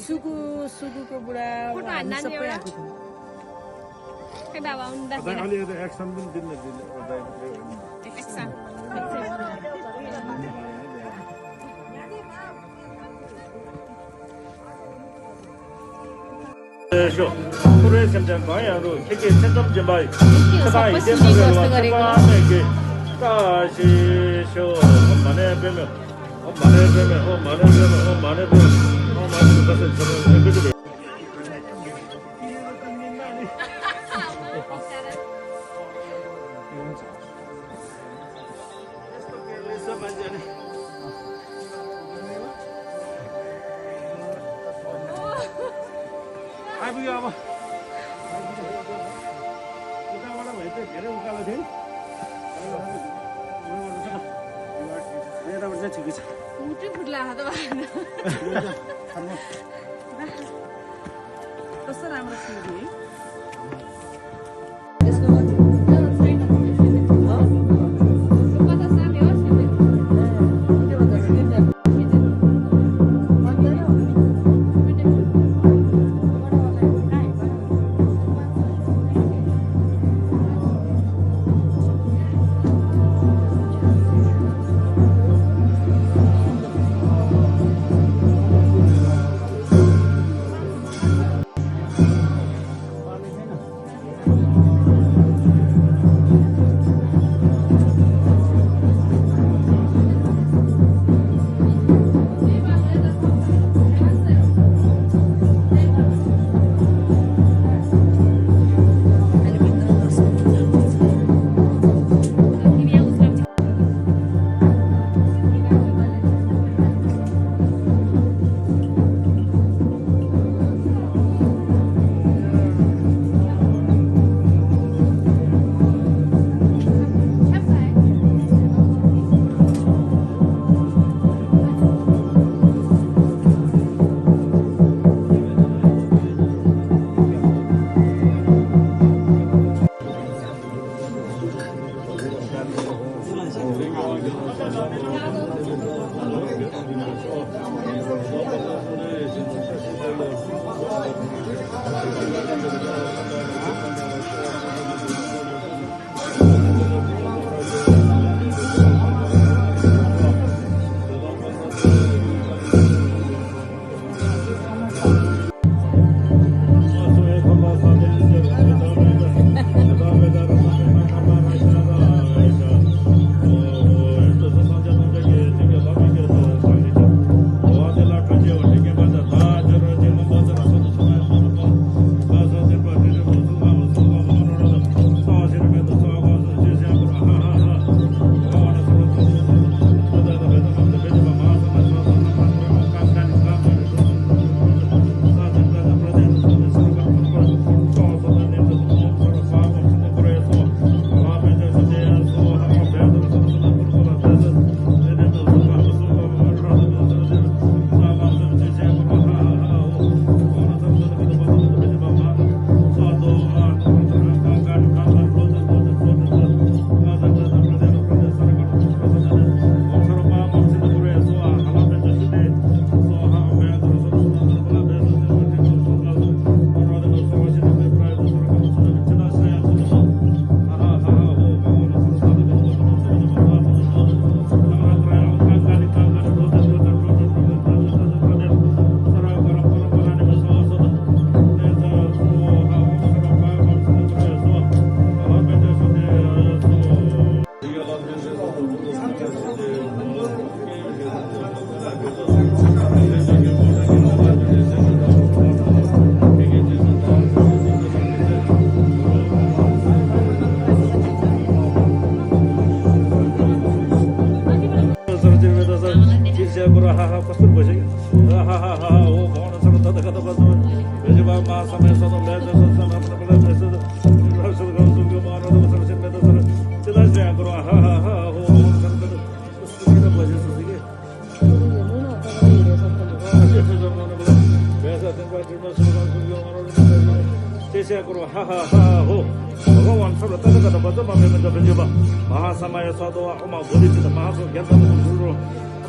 सुकुको बुढा सबै आएको थियो खै बाबा उन्दा अलि एक्सन पनि दिन action Şu, buraya semcan bayağı ro, keke sentam jembai. Sabai dem गरेको के काशी शो मने बेमे आइपुग्यो अब उताबाट भए त धेरै उकालो थियो यताबाट चाहिँ ठिकै छ मुटु फुट्ला त कस्तो राम्रो सिन्की है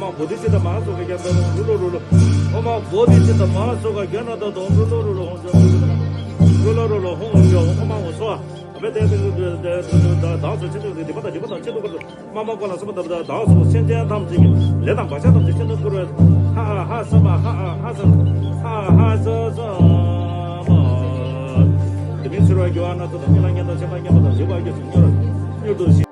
엄마 보디치다 마소가 견다 룰루룰루 엄마 보디치다 마소가 견다 룰루룰루 혼자 룰루룰루 혼자 엄마 오소 아베데 다서 제대로 되다 제대로 마마 거라서 보다 다서 현재 담지기 레당 바샤도 제대로 그러 하하서마 하하서서 대민스러워 교환하다 동일한게도 제방게보다 제방게 중요한 요도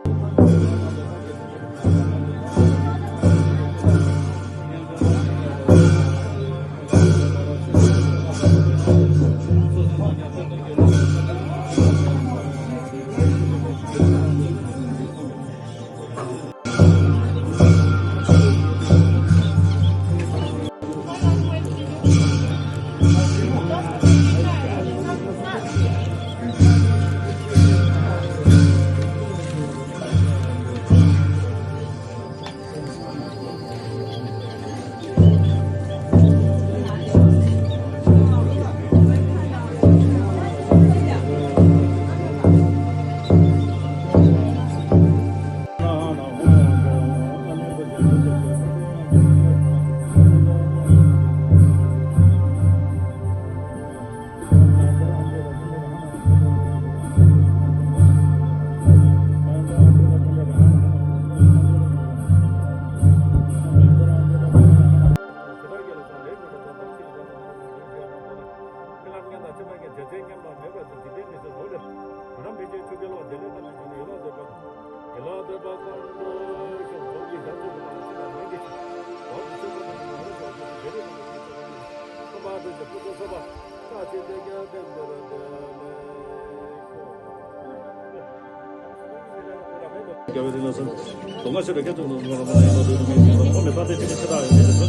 동아시를 계속 보면 다들 지금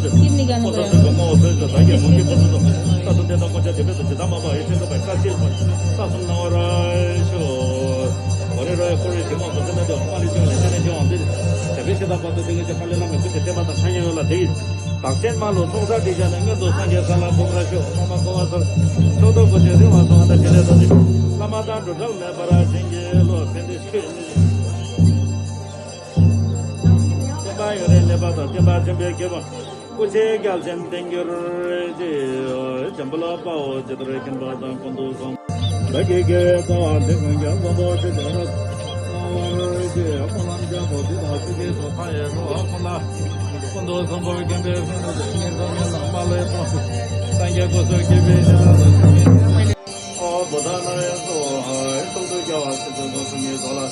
Kim gaano ba yan? कुछ क्या देंगे जंबला पाओ जिधर के बाद कंदो सम लगे के तो आधे घंटे बहुत से जरा जे अपना जा बहुत हाथ के तो खाए तो अपना कंदो सम बोल के बे ने तो नंबर तो संगे को सो के बे ओ बदाना तो है तो क्या बात है तो संगे वाला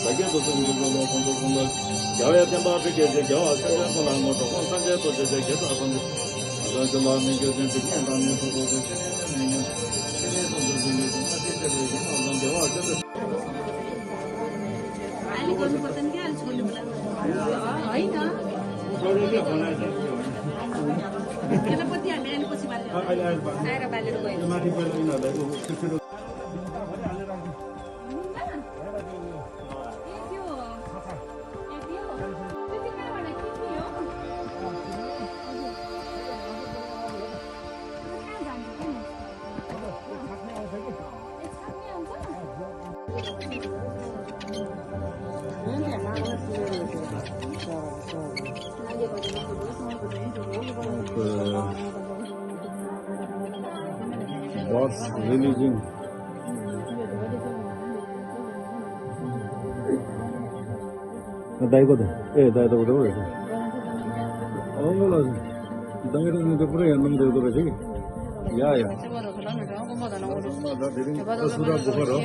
लगे तो संगे वाला कंदो कंदो यावे temba peke je yawa sanje kola ngoto kon sanje to je je geta sanje ada jala me ke je je kan ne to to je ne ne to je je ne to je je ne on yawa je आली गर्नु पर्दैन के आली छोड्नु होइन छोडे के बनाए छ त्यसलाई पति हाल्ने अनि पछि बाल्ने आएर बालेर गयो माथि पर उनीहरुलाई God's religion. Dai ko de, dai to de. Oh, la. Dai ro ne de pura yanam de do re. Ya ya. Sura bukharo.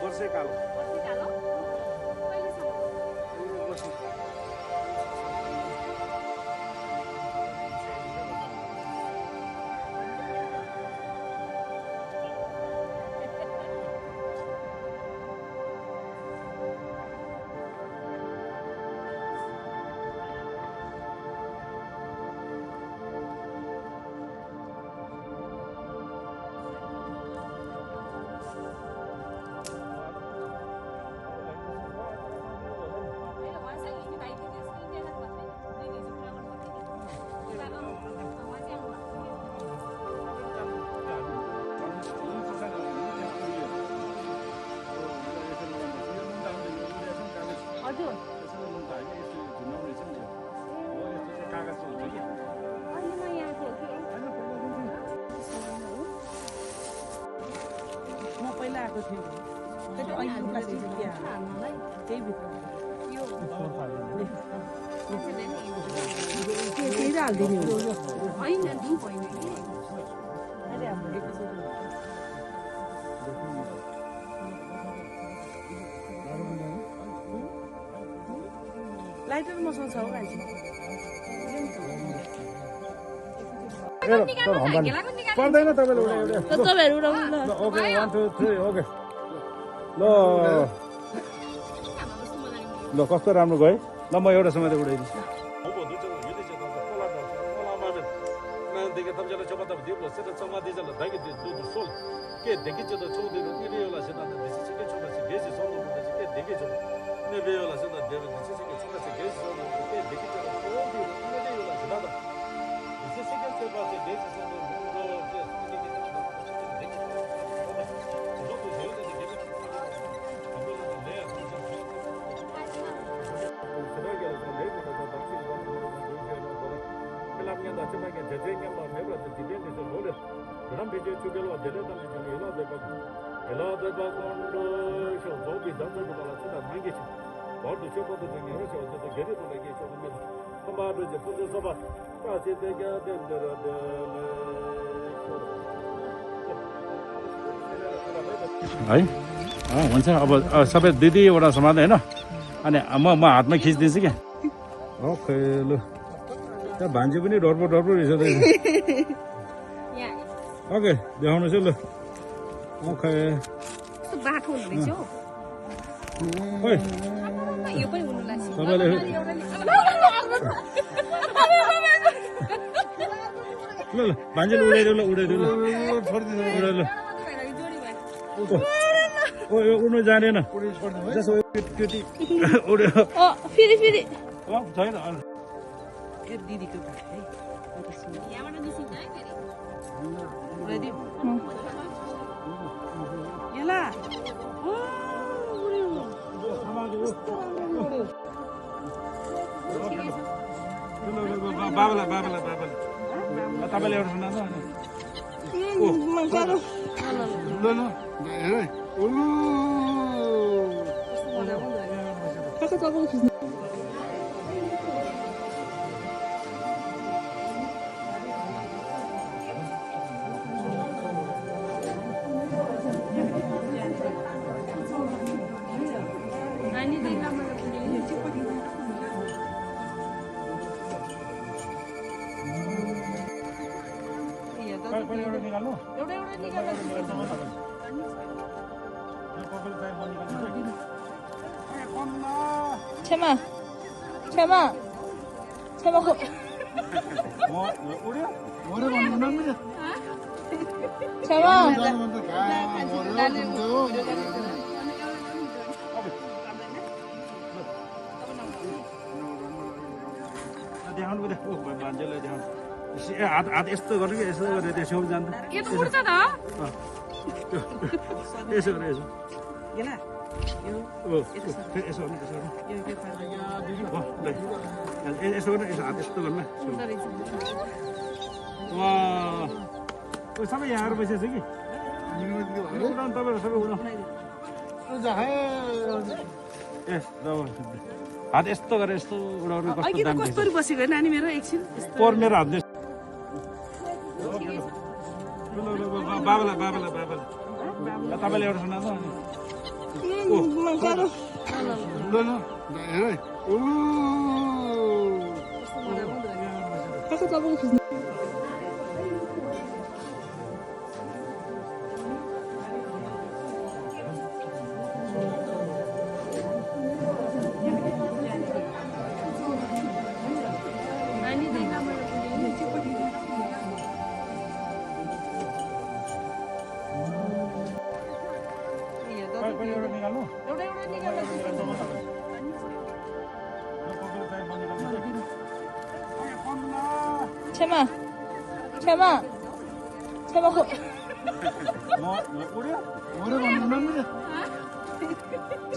वर्षै काल हजुर म पहिला आएको थिएँ त्यही अहिले प्लास्टिक त्यही भित्र त्यही हालिदिने हो होइन धुप होइन कि अहिले हाम्रो लाइटर मसँग छ हौ गाडी पर्दैन तपाईँले तपाईँहरू उडाउनु ल ओके 1 2 3 ओके ल कस्तो राम्रो गयो ल म एउटा समय उडाइदिन्छु है हुन्छ अब सबै दुईवटा सामान होइन अनि म हातमा खिचिदिन्छु क्या ओके लु त्यहाँ भान्जी पनि डरपो रहेछ ओके देखाउनुहोस् है ल ओके बाटो हुँदैछ हौ ओइ यो पनि हुनु लाग्छ तपाईँले ल ल भान्जीले उडाइदियो ल उडाइदियो ल ओ यो उड्नु जानेन उड्यो फेरि छैन दिदीको है यहाँबाट निस्किन्छ है फेरि उडाइदिउँ यला बाबालाई तपाईँले एउटा सुनाउनु क्षमा हात यस्तो गर्नु कि यसो गरेर त्यसो जान्छ यो त उड्छ त यसो गरेर यसो यला यसो गर्नु यसो हात यस्तो गर्नु सबै यहाँ आएर बसेको छ कि तपाईँहरू सबै उडाउनु हात यस्तो गरेर यस्तो उडाउनु कस्तो दाम कस्तो बसेको नानी मेरो एकछिन पर मेरो हातले बाबालाई तपाईँले एउटा सुनाउनु क्षमा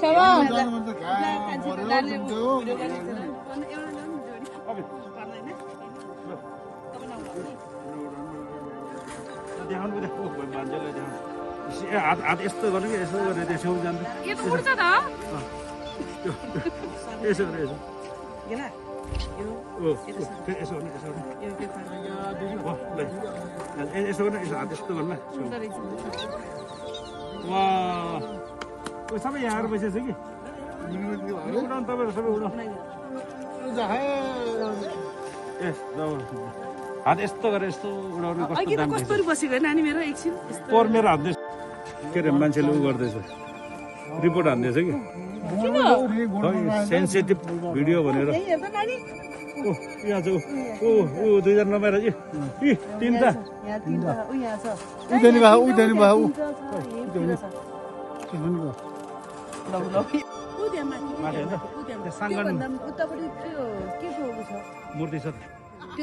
छेवा देखाउनु पऱ्यो मान्छेलाई देखाउनु हात यस्तो गर्नु कि यसो गरेर त्यसो जान्छ यो त उड्छ त यसो गरेर यसो गेला यो ओ यसो गर्नु यसो गर्नु यो के फाल्नु यसो गर्नु यसो हात यस्तो गर्नु वा सबै यहाँ आएर बसेको छ कि उडाउनु तपाईँहरू सबै उडाउनु ए हात यस्तो गरेर यस्तो उडाउनु कस्तो दाम कस्तो बसेको नानी मेरो एकछिन पर मेरो हातले के अरे मान्छेले उ गर्दैछ रिपोर्ट हान्दैछ कि सेन्सिटिभ भिडियो भनेर हेर्दा नानी ओ यहाँ छ ओ दुईजना नभएर कि तिनवटा यहाँ तिनवटा उ यहाँ छ उदेनी बा लौ उद्यामा माथि होइन उद्यामा साङ्गन उतापट्टि त्यो के को छ मूर्ति छ